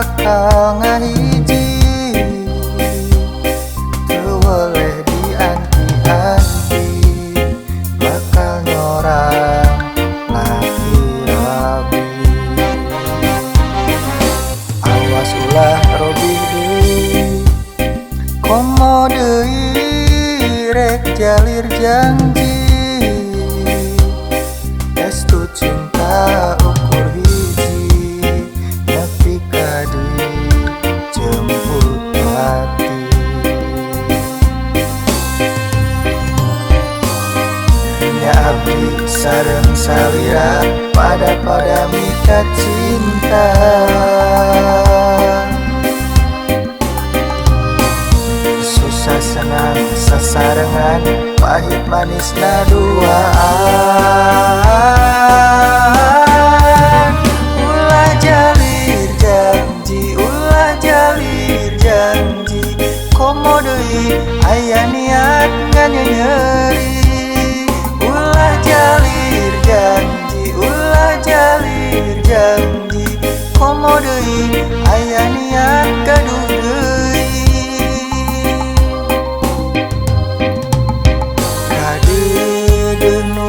bakal ngahiji, teu weleh dianti-anti bakal nyorang laki rabi. Awas ulah robih deui, komo deui rek jalir janji. Estu cinta ukur hiji, nepi ka dijemput mati. Nya abdi sareng salira pada-pada mika cinta. Susah senang sasarengan, pahit manisna duaan. Ulah jalir janji, ulah jalir janji, komo deui aya niat nganyeri. Ulah jalir janji, ulah jalir janji, komo deui aya niat gaduh deui. Kadeudeuh nu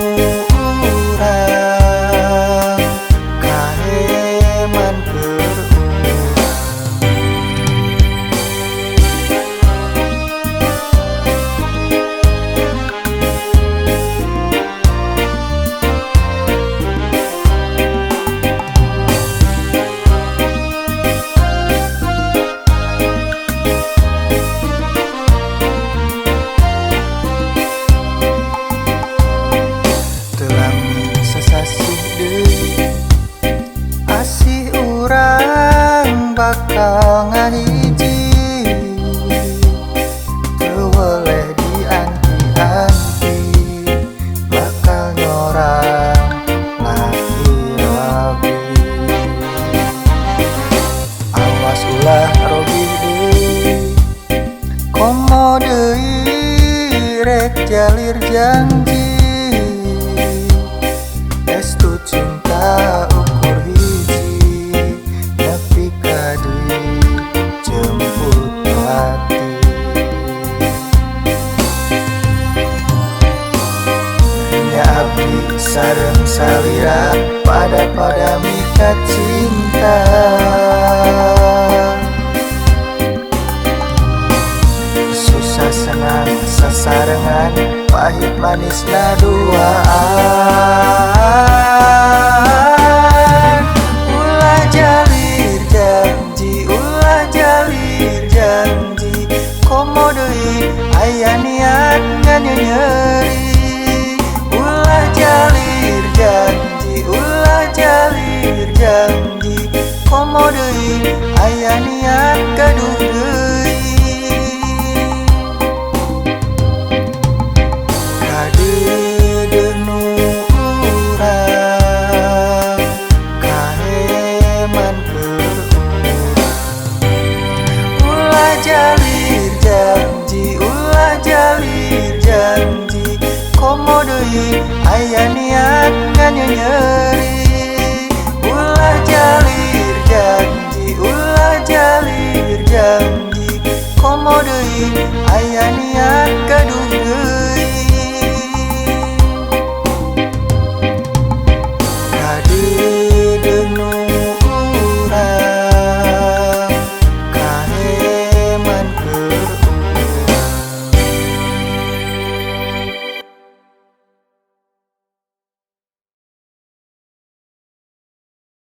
urang kaheman keur urang. Teu lami sasasih deui, asih urang bakal ngahiji, teu weleh dianti-anti bakal nyorang laki rabi. Awas ulah robih deui, komo deui rek jalir janji. Estu cinta ukur hiji, nepi ka dijemput mati. Nya abdi sareng salira pada-pada mika cinta. Susah senang sasarengan, pahit manisna duaan. Ulah jalir janji, ulah jalir janji, komo deui aya niat nganyeri. Ulah jalir janji, ulah jalir janji, komo deui aya niat gaduh deui. Kadeudeuh nu urang kaheman keur urang. Ulah jalir janji, ulah jalir janji, komo deui aya niat